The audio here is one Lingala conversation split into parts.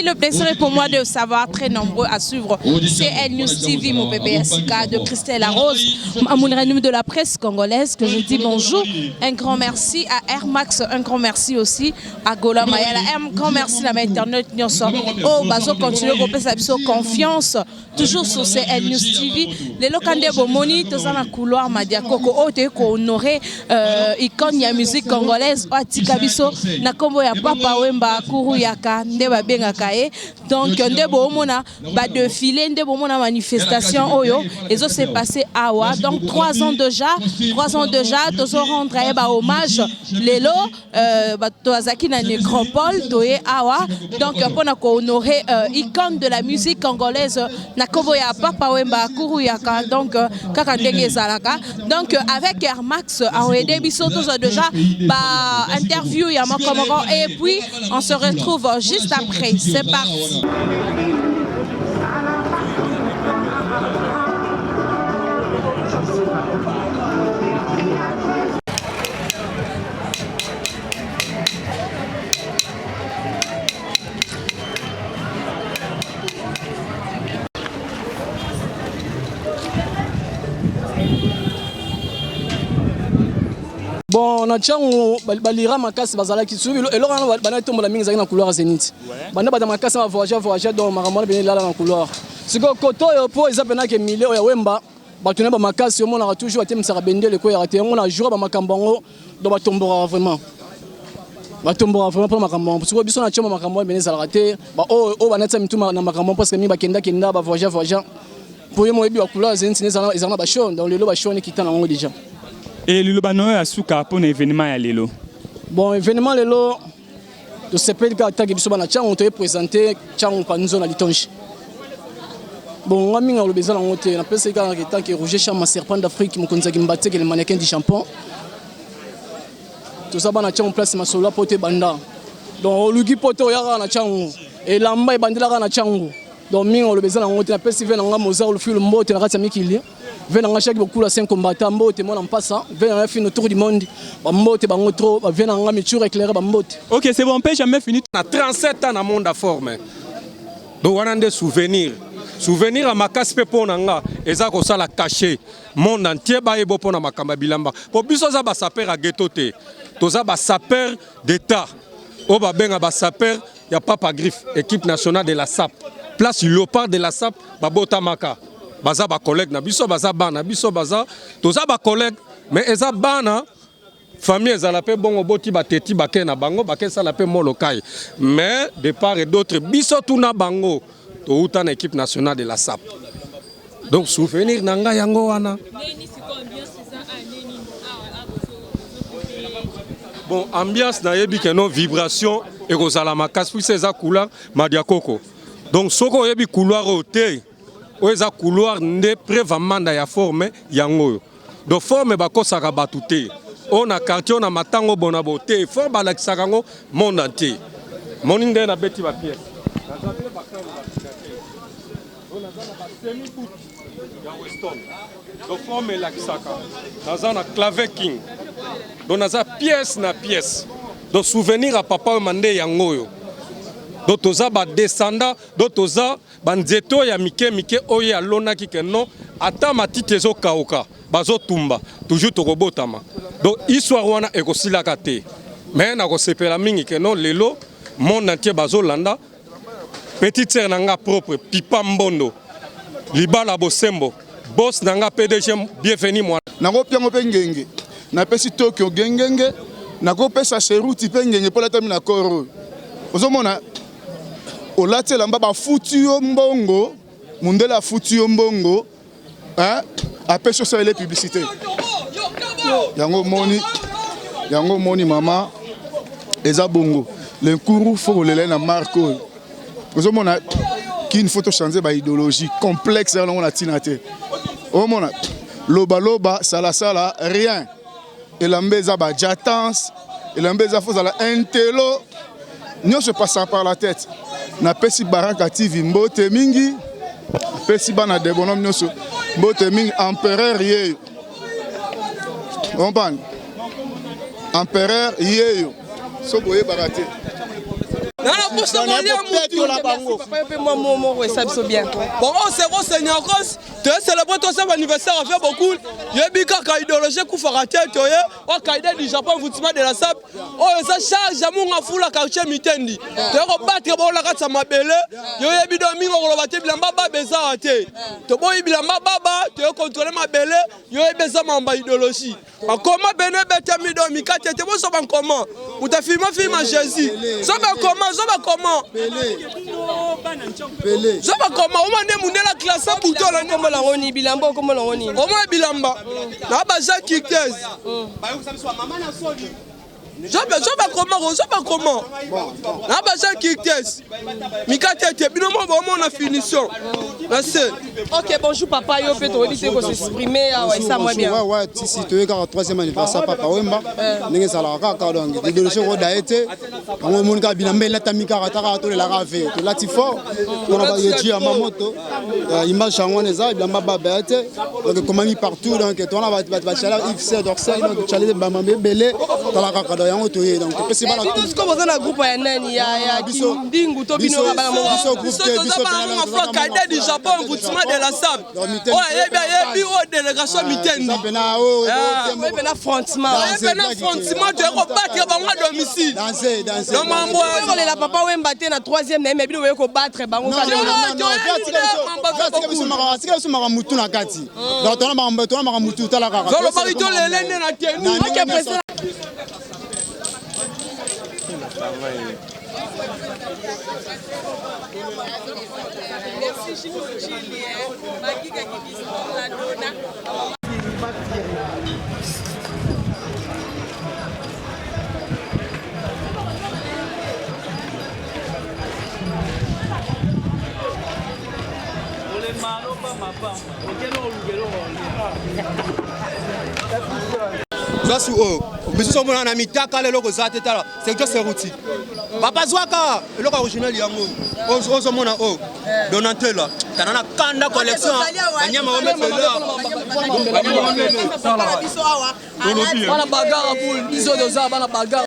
Le plaisir est pour moi de savoir très nombreux à suivre CL News TV, mon bébé Sika de Christelle Arose, Amoun de la presse congolaise, que je dis bonjour. Un grand merci à Air Max, un grand merci aussi à Gola Mayala, un grand merci à l'internet nyonso. Oh, bazo continue kopesa biso confiance toujours sur CL News TV. Lelo kande bomoni toza na couloir Madiakoko oyo toyei kohonorer icône ya musique congolaise oyo atika biso na nkombo ya Papa Wemba Kuru Yaka nde babengaka ye. Donc nde bomona badéfilé, nde bomona manifestation oyo ezo se passer awa. Donc 3 ans déjà, 3 ans déjà tozo rendre ye bahommage. Lelo bato azalaki na nécropole, toye awa donc mpona kohonorer icône de la musique congolaise na nkombo ya Papa Wemba Kuru Yaka. Donc kaka ndenge ezalaka, donc avec Air Max aoyede biso tozwa déjà ba interview ya moko moko et puis on se retrouve juste après. C'est parti. Bon, na ntango balira makasi bazalaki soki eloko wana banda etombola mingi ezalaki na couloir Zénith. Banda bata makasi na voyage voyage, donc makambo wana pene elala na couloir. Sikoyo kote oyo mpo eza mpenake milieu oyo ya Wemba, bato na bamakasi omonaka toujours batemisaka bendele ekweyaka te. Yango na jour bamakambo yango, donc batombokaka vraiment, batombokaka vraiment mpona makambo yango. Sikoyo biso na tioma makambo wana pene ezalaka te. Oyo banatia mitu na makambo, parce que mingi bakendakenda, bavoyage voyage, mpo ye moyebi bacouloir Zénith ezala na bashow. Donc lelo bashow wana ekita nango déjà. E liloba na oyo ya suka mpona événement ya lelo? Bon, événement lelo tosepeli kaka taki biso bana ntiango toye présente ntiango panzo na litonge. Bon, nga mingi aloba eza nango te. Napesaki kaka etanke Roger Chama, serpent d'Afrique, mokonzi ya Kimbateke, le mannequin du Japon. Toza bana ntiango, place masolo po te ebanda. Donc oluki po te oya kaka na ntiango, elamba ebandela kaka na ntiango. Donc mingi aloba eza nango te. Napesi ve na nga Mozart Lufilu mbote na kati ya mikili, ve na nga Jacques Bokula, saint combattant, mbote mwana mpasa, ve na nga fino tour du monde, bambote bango trop, bave na nga miture éclairé, bambote. Ok, c'est bon, on peut jamais finir. Na 37 ans na monde ya forme, donc wana nde souvenir, souvenir ya makasi mpe mpo na nga eza kosala cachet monde entier bayebo mpo na makambo ya bilamba, mpo biso oza basapeur ya ghetto te, toza basapeur d'état oyo babenga basapeur ya Papa Griffe, équipe nationale de la SAP, place léopard de la SAP babotamaka. Baza bacollègue na biso, baza bana biso, baza toza bacollègue, mais eza bana famille ezala mpe bongo boti bateti bake na bango bakesala mpe molokai. Mais de part et d'autre, biso tuna bango touta na équipe nationale de la SAP. Donc souvenir na ngai yango wana. Bon, ambiance nayebi ke no vibration ekozala makasi puisque eza couloir Madiakoko. Donc soki oyebi couloir oyo te, oyo eza couloir nde preuve manda ya forme yango oyo. Donc forme bakosaka bato te oyo na quartier, oyo na matango bona bo te. Forme balakisaka yango monde entier. Moni nde nabeti bapièce, naza mpe bakano basika te, oyo naza na basemi boot ya Weston. Donc forme elakisaka naza na clave king, donc naza pièce na pièce. Donc souvenir ya papa oyo mande yango oyo. Donc toza badescendant, donc toza banzete oyo ya mike mike oyo alonaki ke non, ata matiti ezokauka, bazotumba toujours, tokobotama. Donc histoire wana ekosilaka te. Mais nakosepela mingi ke non, lelo monde entier bazolanda petite sœur na nga propre Pipa Mbondo Libala Bosembo, boss na nga PDG Bienvenu mwa. Nakopiango mpe ngenge, napesi Tokyo gengenge, nakopesa Seruti mpe ngenge mpo latami na koro oyo. Ozomona olati elamba, bafuti yo mbongo, mundele afuti yo mbongo, apesi osalele publicité. Yango omoni, yango omoni mama, eza bongo. Lenkuru fo kolela ye na marque oyo. Ozomona kini, faut tochange baidéologie complexe yango na ntina te. Omona lobaloba salasala rien. Elamba eza bajatance, elamba eza fo ozala intelo, nyonso epasaka par la tête. Napesi Baraka TV mbote mingi, napesi bana de bonhomme nyonso mbote mingi. Empereur yeyo, comprendre, empereur yeyo, so boyebaka te. Na posa kolia mutu. Papa yo mpe mwa mo moko esa biso bien. Bon, oyo seko senyakos toye célèbre tosala anniversaire affaire beaucoup yebi kaka idéologie ekufaka te toye oyo kaide du Japon voutiment de la sape oyo eza charge ya munga fula quartier mitendi toye kobattre bango na kati ya mabele yo yebi do mingi okoloba te bilamba baba eza awa te toboyi bilamba baba toye contrôle mabele yo yebi eza mambo ya idéologie Bakoma bene ebetami do mikate te bozo bankoma moto afilma filma Jésus zo bakoma zo bakoma zo bakoma oma nde mundela classe buto na kombo nango ni bilamba okombo nango nini oma bilamba na ba Jean Kirtez zoba koma zoba koma na ba Jean Kirtez mikate te bino mo bomona finition na se. Ok, bonjour papa, yo pe toyebi te ko s'exprimer awa esa moi bien. Ouais ouais, tisi toye kaka troisième anniversaire papa Wemba. Ndenge ezalaka kaka donc idéologie koda ye te. Yango omoni kaka bilamba elatami kaka ta kaka tolelaka ve tolati fort mpona bayeji ya mamoto image yango wana eza bilamba baba ya te donc ekomami partout donc tona bato bachala ifc dorsel donc chale bamambe ebele tala kaka donc yango toye donc topesi bana bino sikoyo boza na groupe ya nani ya ya kindingu to bino bana mongo biso groupe te biso bana mongo afro cadet du Japon envoûtement de la sable oyo ayebi ayebi oyo délégation mitendi oyo pena frontement oyo pena frontement toye kobattre bango à domicile donc mambo kolela papa Wemba te na troisième na ye mais bino boye kobattre bango atika biso makambo mutu na kati donc tona makambo tona makambo mutu tala kaka tolobaki tolele nde na tenu. Ok président. Merci Chili, Magika la dona. Zasu oyo misusu omona na mitaka lelo koza te tala secteur seruti papa zwaka eloko original yango ozomona oyo donatela tana na kanda collection banyama omefela bana bagara boule biso toza bana bagara.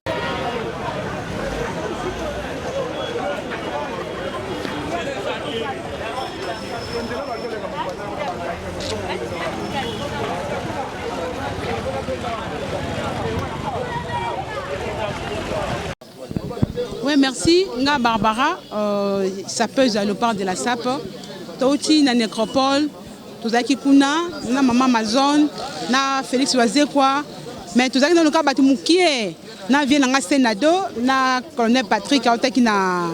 Oui, merci. Nga Barbara, euh, sapeuse à l'opar de la sape. Touti na nécropole, tozalaki kuna na mama Amazon, na Félix Wazekwa. Mais tozalaki na loka bato mukie na vie na nga Senado, na colonel Patrick autaki na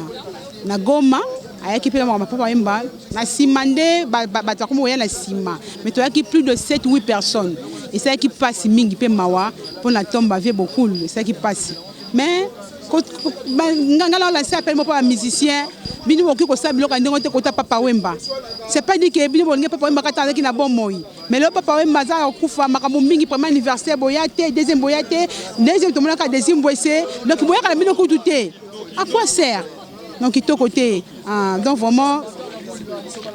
na Goma. Ayaki mpe na makambo papa Wemba. Na nsima nde bato bakomi koya na nsima. Mais toyaki plus de 7 8 personnes. Esalaki mpasi mingi mpe mawa mpo na tomba vie Bokul, esalaki mpasi. Mais nga na lancer appel moko ba musicien bino bokoki kosala biloko ya ndenge te kota Papa Wemba. C'est pas dit que bino bolingi Papa Wemba kata azalaki na bomoi. Mais lelo Papa Wemba aza kokufa makambo mingi, premier anniversaire boya te, deuxième boya te, deuxième tomonaka deuxième boyese. Donc boyaka na bino kutu te. À quoi sert? Donc kitoko te. Ah, donc vraiment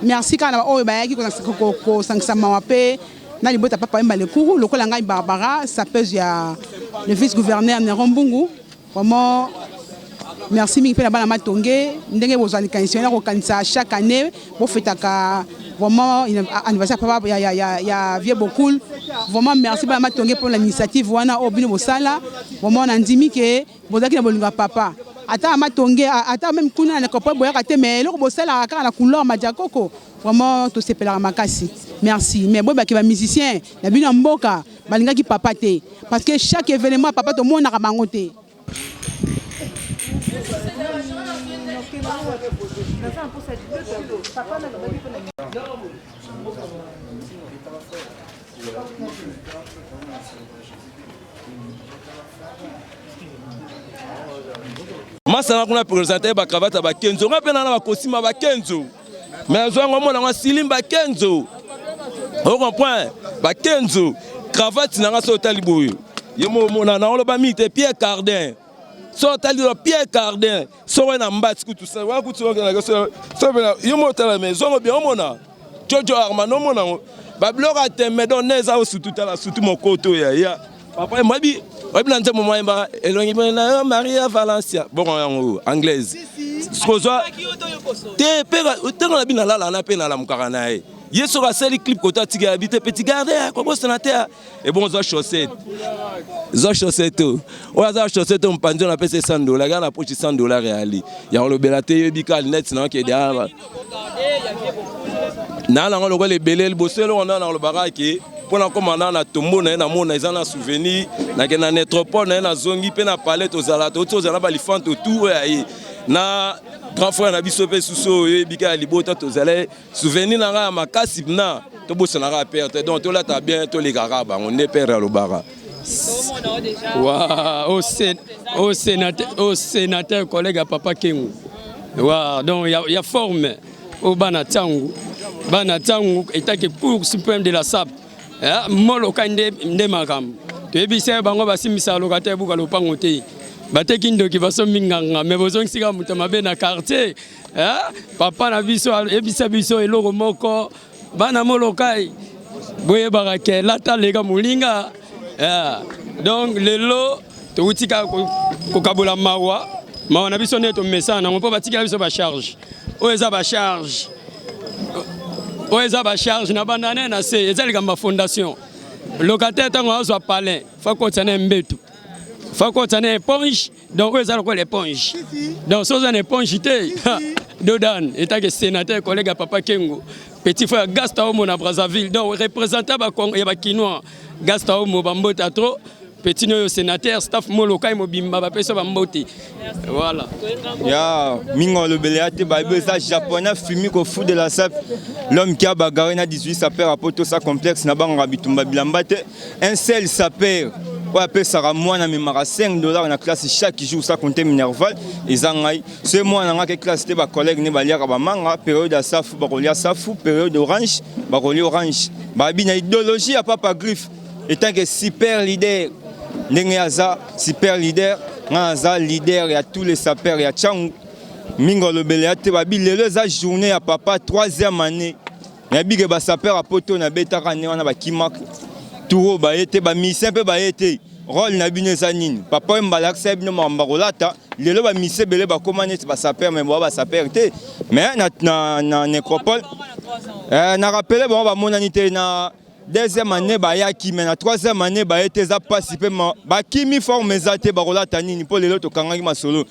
merci kaka na oyo bayaki kosangisa mawa mpe na libota Papa Wemba Lekuru lokola ngai Barbara sapeuse ya le vice-gouverneur Néron Mbungu. Vraiment merci mingi mpe na bana Matonge ndenge bozwa likanisi wana kokanisa chaque année bofetaka vraiment anniversaire papa ya, ya, ya, ya vieux Bokul. Vraiment merci bana Matonge pour l'initiative wana oyo bino bosala. Vraiment nandimi ke bozalaki na bolingo ya papa. Ata Matonge, ata même kuna na nécropole boyaka te, mais eloko bosalaka kaka na couleur Madiakoko. Vraiment tosepelaka makasi. Merci. Mais boyebaki ba musicien na bino ya mboka balingaki papa te parce que chaque événement papa tomonaka bango te. Masana kuna présenter ba cravate ba kenzo nga pe na ba costume ba kenzo mais zo ngo mona ngo silim ba kenzo o comprend ba kenzo cravate na nga so tali boyo ye mo mona na oloba mi te Pierre Cardin so tali lo Pierre Cardin so na mbati kutu sa wa kutu na so so ye mo tala mais zo ngo bien omona Jojo Armando omona ngo ba biloko ya tembe donc ne eza sutu tala sutu mokoto ya ya papa mwabi wabi na nzembo mwayemba elongi na yo Maria Valencia bongo yango anglaise. Kozwa te pera ntango na bino nalala na mpe nalamukaka na ye. Ye soki asali clip kota atika ya bi te petit garde kobosana te ebongo zwa chaussette, zwa chaussette oyo oyo aza chaussette oyo mopanzi oyo napesa 100 dollar kaka na poche 100 dollar eyali ya kolobela te yebi kaka lunette na okende awa na nango lokola ebele liboso eloko na nalobaka ke mpo nakóma na na tombo na ye namona eza na souvenir nakende na nétropole na ye nazongi mpe na palais tozala touti ozala na balifante tout oyo aye na grand frère na biso mpe susu oyo oyebi kaka libota tozala souvenir na ngai ya makasi na tobosanaka père te donc tolata bien tolekaka bango nde père alobaka. Wa au sénateur, au sénateur collègue ya papa Kengu. Wa donc ya forme au bana tangu. Bana tangu etake cour suprême de la SAP. Eh, moloka nde nde makambo. Toyebisa bango basimbisa locataire buka lopango te. Bateki ndoki basombi nganga mais bozongisika moto mabe na quartier. Eh, papa na biso ayebisa biso eloko moko bana molokai boyebaka ke lata leka molinga. Eh, donc lelo touti kaka kokabola mawa mawa na biso nde tomesana nango mpo batikela biso bacharge oyo eza bacharge oyo eza bacharge na banda ne na se eza likambo ya fondation locataire ntango azwa palin fa kotisa na mbetu fa kotisa na éponge. Donc oyo eza lokola éponge, donc soki oza na éponge te dodan etake sénateur collègue ya papa Kengo petit frère Gasta Omo na Brazzaville, donc représentant ya bakinois Gasta Omo bambota trop petit noyo sénateur staff molokai mobimba bapesa bambote voilà. Ya mingi olobele ya te bayebi eza japonais fumi kofu de la sape l'homme qui a bagarré na 18 sapeur apoto sa complexe na bangaka bitumba bilamba te un seul sapeur oyo apesaka mwana amemaka 5 dollars na classe chaque jour sa compte minerval eza ngai soki mwana nga ke classe te bacollègue ne baliaka bamanga période ya safu bakolia safu période orange bakolia orange babi na idéologie ya papa griffe etant que super leader ndenge aza super leader nga naza leader ya tous les sapeurs ya Tshangu mingi olobele ya te babi lelo eza journée ya papa troisième année nayebi ke basapeur ya poto nabetaka nde wana bakimaka turo baye te bamisien mpe baye te role na bino eza nini papa oyo mbala akisa bino makambo bakolata lelo bamisie ebele bakóma neti basapeur me boa basapeur te mais na, na, na nécropole eh, na rappele bango bamonani te na deuxième année bayaki mais na troisième année baye te eza mpasi mpe bakimi forme eza te bakolata nini mpo lelo tokangaki masolo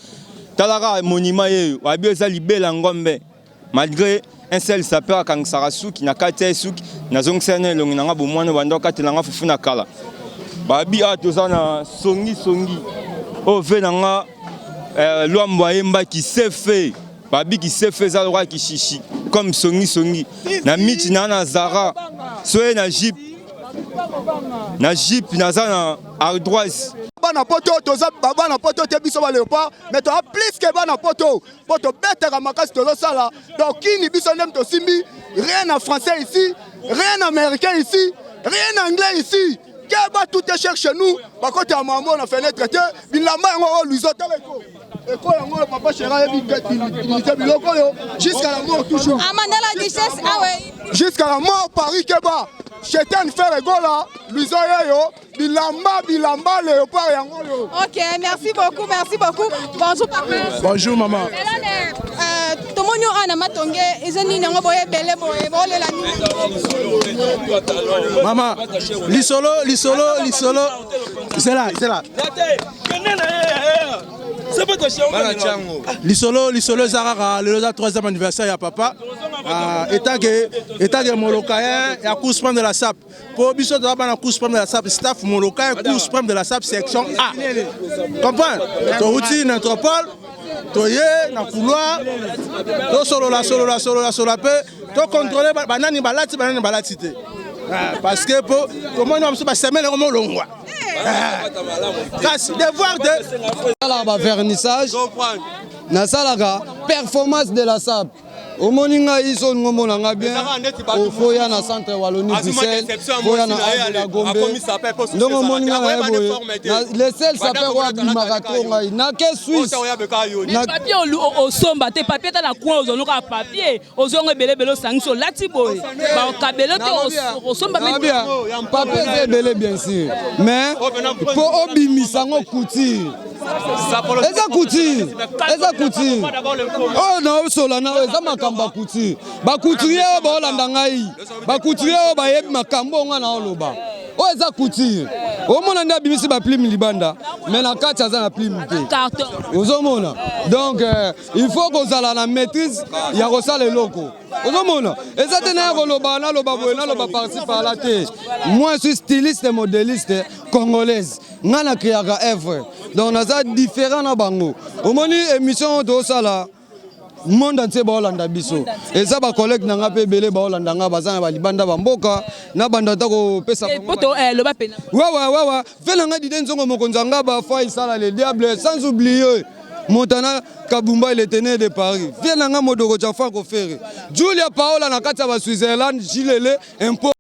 talaka monument yeyo babi eza libela ngombe malgré un seul sapeur akangisaka suki na kati ya suki nazongisaka na elongi na nga bomwana banda okatela nga fufu na kala babi awa toza na songi songi oyo ve na nga eh, lwambo ayembaki sefe babi kisefe eza lokola kishishi comme songi songi na miti na na zara soye na jipe na jipe naza na ardoise bana poto toza bana poto te biso ba léopard mais toza plus que bana poto po tobetaka makasi tozosala donc kini biso nde tosimbi rien en français ici, rien américain ici, rien anglais ici. Keba tout est cher chez nous bakota ya mambo na fenêtre te bilamba yango oyo luizo tala eko eko yango oyo papa chéri ayebi dignité biloko oyo jusqu'à la mort toujours. Amanda la duchesse ah ouais. Jusqu'à la mort Paris keba Chetan Ferre Gola luizo yeyo bilamba bilamba léopard yango oyo. Ok, merci beaucoup, merci beaucoup. Bonjour papa. Bonjour maman. Tomoni oyo na matonge eza nini yango boye ebele boye bolela nini? Mama, lisolo lisolo lisolo zela zela lisolo lisolo eza kaka lelo eza troisième anniversaire ya papa etant que molokayen ya cour suprême de la SAP po biso toza bana cour suprême de la SAP staff molokayen cour suprême de la SAP section A comprendre touti na métropole toye na couloir tosolola solola solola solola mpe tocontrole banani balati banani balati te parce que po tomoni ba mosusu basemele yango molongwa kasi devoir de nasalaka bavernissage nasalaka performance de la SAP. Omoni ngai so olingi omona ngai bien, ofoya na centre Wallonie Bruxelles, foya na Ade la Gombe. Ndenge omoni ngai naye boye, le seul sapeur oyo abimaka trop ngai nake Suisse. Papier osomba te, papier ata na coin ozongo kaka papier, ozongo ebele ebele osangisi olati boye, bakabelo te osomba papier eza ebele bien sûr, mais po obimisa yango couture eza couture, eza couture oyo naosola na oyo eza makambo ya couture. Bacouturier oyo baolanda ngai, bacouturier oyo bayebi makambo oyo ngai naoloba, oyo eza couture. Omona nde abimisi baplume libanda, mais na kati aza na plume te, ozomona. Donc il faut kozala na maîtrise ya kosala eloko, ozomona. Eza te naya koloba naloba boye, naloba parci par là te. Moi je suis styliste et modéliste congolaise, ngai na créaka œuvre, donc naza différent na bango. Omoni émission oyo tozosala, monde entier baolanda biso, eza bacollègue na nga mpe ebele baolanda nga, baza na balibanda bamboka na banda ata kopesa wawa wawa fe na nga Dide Nzongo, mokonzi ya nga bafa isala le diable, sans oublier Montana Kabumba, le teneur de Paris, vie na nga Modoko Gianfranco Ferre, Julia Paola na kati ya ba Switzerland, Gilele impo.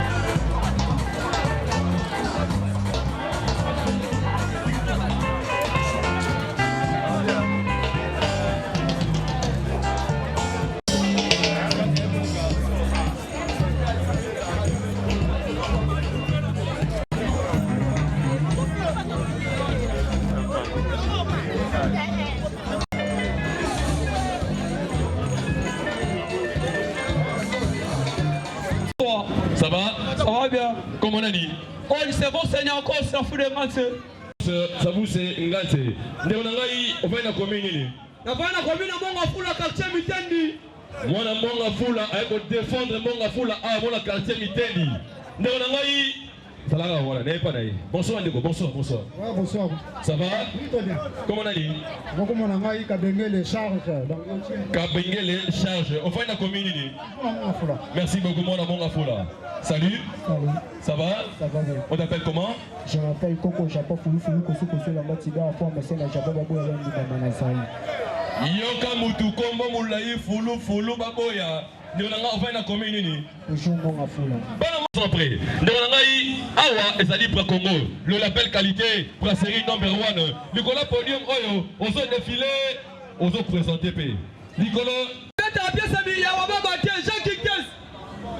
Ça va? Ça va bien. Comment on a dit? Oh, c'est bon, Seigneur, encore, c'est fou de Ngantse. Ça vous, c'est Ngantse. Ndeko na ngai, ovandi na commune nini? Navandi na commune Monga Fula, quartier Mitendi. Mwana Monga Fula aye ko défendre Monga Fula awa mona quartier Mitendi. Ndeko na ngai, salaka wana, naye pa na ye. Bonsoir ndeko, bonsoir, bonsoir. Ouais, bonsoir. Ça va? Oui, très bien. Comment on a dit? Comment on a dit Kabengele charge. Kabengele charge. Enfin, la commune nini? Merci beaucoup, mwana Monga Fula. Salut. Salut. Ça va? Ça va bien. On t'appelle comment? Je m'appelle Coco Japon Foulou Foulou Kosu Kosu Lamba Tiga Afo Mesena Japon Babu Yandi Bamana Zali. Yoka mutu kombo mulayi Foulou Foulou Baboya. Ndeko na nga, ofandi na commune nini? Toujours Monga Fula. Bana mo près. Ndeko na ngai, awa ezali pra Congo. Le label qualité, brasserie number 1. Likolo podium oyo, ozo défiler, ozo présenter pe. Likolo Beta pièce bi ya baba te Jean Kikes.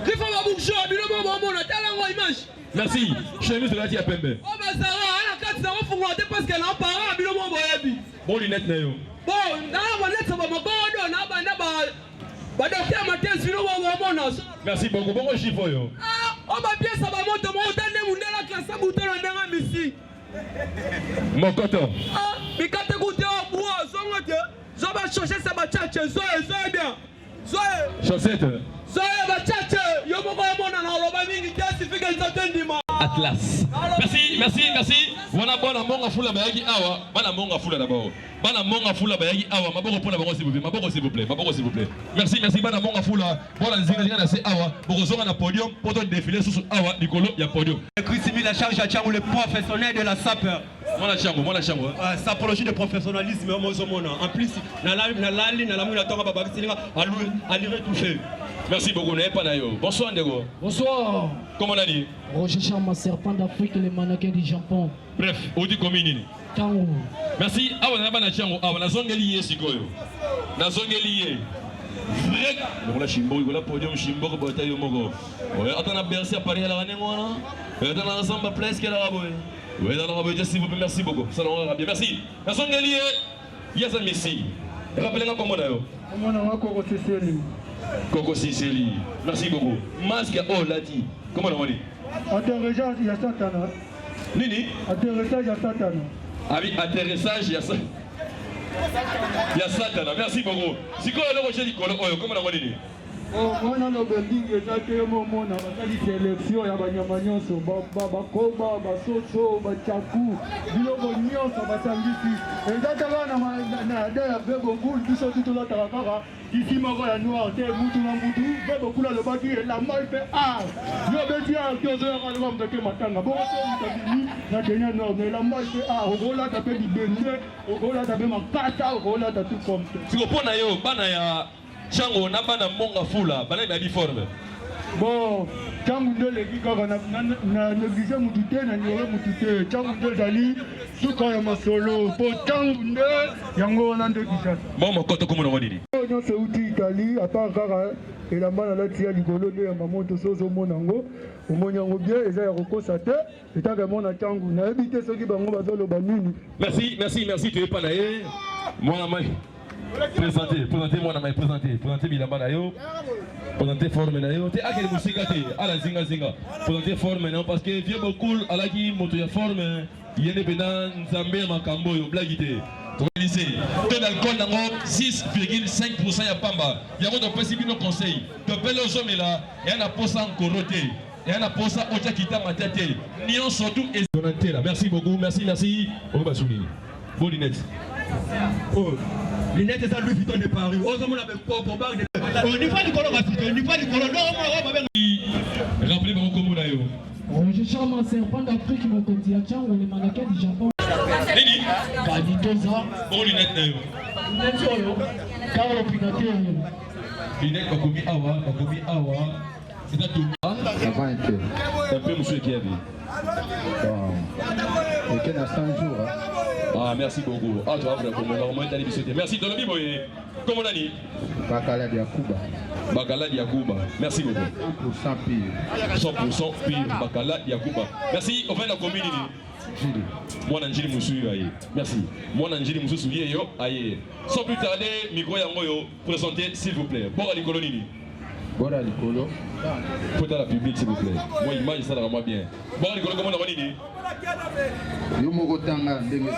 Kifa ba bouche bilo mo mo na tala ngo image. Merci. Chemise de la tia pembe. O bazara ana kati na ofungola te parce que na parent bilo mo boyebi. Bon lunette na yo. Bon, na ba lunette ba mabodo na ba na ba ba docteur Mathias bilo mo mo na. Merci beaucoup. Bongo chiffre yo. Ah, o ba pièce ba moto mo tande mundela classe buto na ndanga misi. Mokoto. Ah, bikate kute o bois zongo te. Zo ba changer ça ba tchatche zo zo bien. Zo Chaussette. Zo ba tchatche yo moko mona na loba mingi te sifike nzoto ndima. Atlas. Merci, merci, merci. Wana bona monga fula bayaki awa, bana monga fula d'abord. Bana monga fula bayaki awa, maboko pona bango s'il vous plaît, maboko s'il vous plaît, maboko s'il vous plaît. Merci, merci bana monga fula. Bona nzinga nzinga na se awa, bokozonga na podium poto défiler sous awa likolo ya podium. Christimi la charge à Tchango, le professionnel de la sapeur. Mwana Tchango, mwana Tchango. Sapologie de professionnalisme mozomona. En plus, na la na lali na lamu na tonga baba silinga alure touché. Merci beaucoup, naye pa na yo. Bonsoir ndeko. Bonsoir. Comment on a dit? Roger Chama, serpent d'Afrique, le mannequin du Japon. Bref, odi commune nini? Tchango. Merci. Awa na bana Tchango, awa na zongeli ye sikoyo. Na zongeli ye. Vrai. Donc la Chimbo, la podium Chimbo bota yo moko. Ouais, attends na Bercy à Paris la rengo wana. Attends na Samba place qu'elle a boy. Ouais, dans la s'il vous plaît, merci beaucoup. Ça va bien, merci. Na zongeli ye. Yaza Messi. Rappelez-moi comment d'ailleurs. Comment on a Coco Siseli. Coco Siseli. Merci beaucoup. Masque oh l'a dit. Comment on dit? Atterrissage ya Satana. Nini? Atterrissage ya Satana. Ah oui, atterrissage ya Satana. Ya Satana. Merci beaucoup. Sikoyo eloko je likolo oyo comment on dit? Oh, mwana lobe mingi eza te momona basali sélection ya banyama nyonso bakoba basoso bacaku biloko nyonso basangisi eza kaka na de ya bebokul biso tu tolataka kaka isi moko ya noir te mutu na mutu bebokul alobaki elamba mpe art yo obeti art te ozoyaka loba moto ake matanga bongo so moto abimi na kenya noir na elamba mpe art okolata mpe bibende okolata mpe makata okolata tout comme siko mpo na yo bana ya Tshango na bana Monga Fula banani bayebi forme? Bon, ntango nde eleki kaka na néglige mutu te, na ignore mutu te. Ntango nde ezali suka ya masolo, mpo ntango nde yango wana nde Kinshasa. Bon, mokoto komona ngo nini? Oyo nyonso euti Italie, apart kaka elamba nalati ya likolo nde ya mamoto. So ozomona yango, omoni yango bien, eza ya kokosa te. Etaka mona ntango nayebi te soki bango bazoloba nini. Merci, merci, merci, tu es pas na ye. Mwana mai. Présentez, présentez mwana mai, présentez, présentez bilamba na yo. Présentez forme na yo. Te akele musika te, ala zinga zinga. Présentez forme na yo parce que vieux Bokul alaki moto ya forme, yende pena nzambe ya makambo yo blague te. Lycée. Taux d'alcool nango 6,5% ya pamba. Yango topesi bino conseil. Topele ozomela ya na posa nkoro te. Ya na posa otya kitanga te te. Nyonso tout est Merci beaucoup, merci, merci. Oyo basuni. Bon lunette. Oh, lunette eza Louis Vuitton de Paris. Ozomona bekoko bague de onifa likolo kasi te onifa likolo ndenge omona oyo babenga. Rappelez bango kombo na yo. Roger Charmant, serpent d'Afrique, mokonzi ya Tshangu, le mannequin du Japon. Nini? Kaditoza. Bon lunette na yo. Lunette oyo, Carlo Pinateri. Lunette bakomi awa, bakomi awa. Eza tout. Avant un peu. Un peu monsieur Kiabi. Bon. Et na 100 jours. Hein. Ah, merci beaucoup. Ah, tu vas vraiment comment on biso te. Merci Tolobi boye. Comment nani? Bakala de Yakuba. Bakala de Yakuba. Merci beaucoup. 100% pire. 100% pire. Bakala de Yakuba. Merci. On fait la commune Njili. Mwana Njili Moussou aye. Merci. Mwana Njili Moussou ye yo aye. Sans plus tarder, micro yango yo présentez s'il vous plaît. Bora likolo nini? Bora likolo. Faut la public s'il vous plaît. Moi image ça vraiment bien. Bora likolo comment on nini? Yo moko tanga ndenge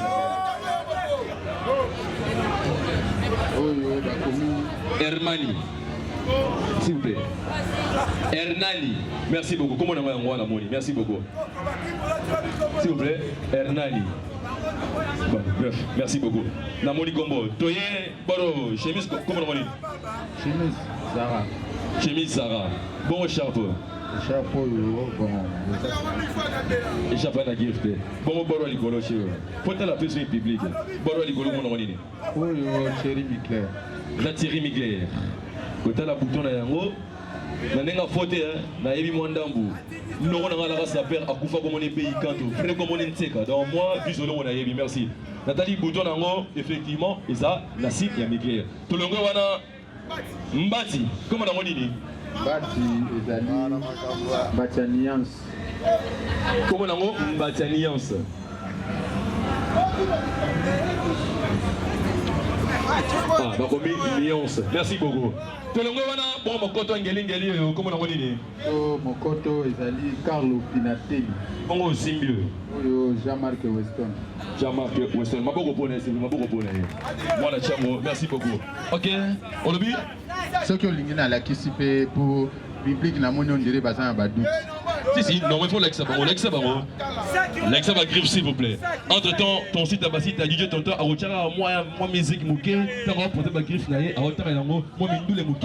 oyo bakomi Hermani. S'il vous plaît. Hernani. Merci beaucoup. Comment on a un moni? Merci beaucoup. S'il vous plaît, Hernani. Bon, bref, merci beaucoup. Namoni Kombo. Toye, Boro, chemise, comment on dit? Chemise Zara. Chemise Zara. Bon écharpe. Écharpe oyo, bon. Écharpe na gift. Bon boro likolo chez Faut la plus public. Boro likolo mon nini? Oyo Thierry Mugler. La Thierry Mugler. Kotala bouton na yango. Na ndenge afote nayebi mwa ndambu noko na nga alaka saper akufa komona epeyi kanto vrai komona nseka. Donc moi biso olongo nayebi, merci. Natali bouton nango, effectivement eza na site ya Mugler. Tolongwe wana, mbati kombo nango nini? Mbati ezali mbati ya nuance. Kombo nango mbati ya nuance. Ah, bakomi nuance. Merci beaucoup. Tolongwe wana, bon mokoto ya ngelingeli oyo kombo nango nini? O mokoto ezali Carlo Pinatelli. Bongo osimbi oyo? Oyo Jean-Marc Weston. Jean-Marc Weston, maboko mpona ye, maboko mpona ye. Mwana Tshango, merci beaucoup. Ok, olobi? Soki olingi nalakisi mpe po public namoni ondire baza na badoute. Si, si, non, il faut lakisa bango, lakisa bango. Lakisa ba griffe, s'il vous plaît. Entre temps, ton site abasita, DJ Tonton, arotiaka moi, moi musique moke, ntango aporte ba griffe na ye, aotaka yango, moi mindule moke.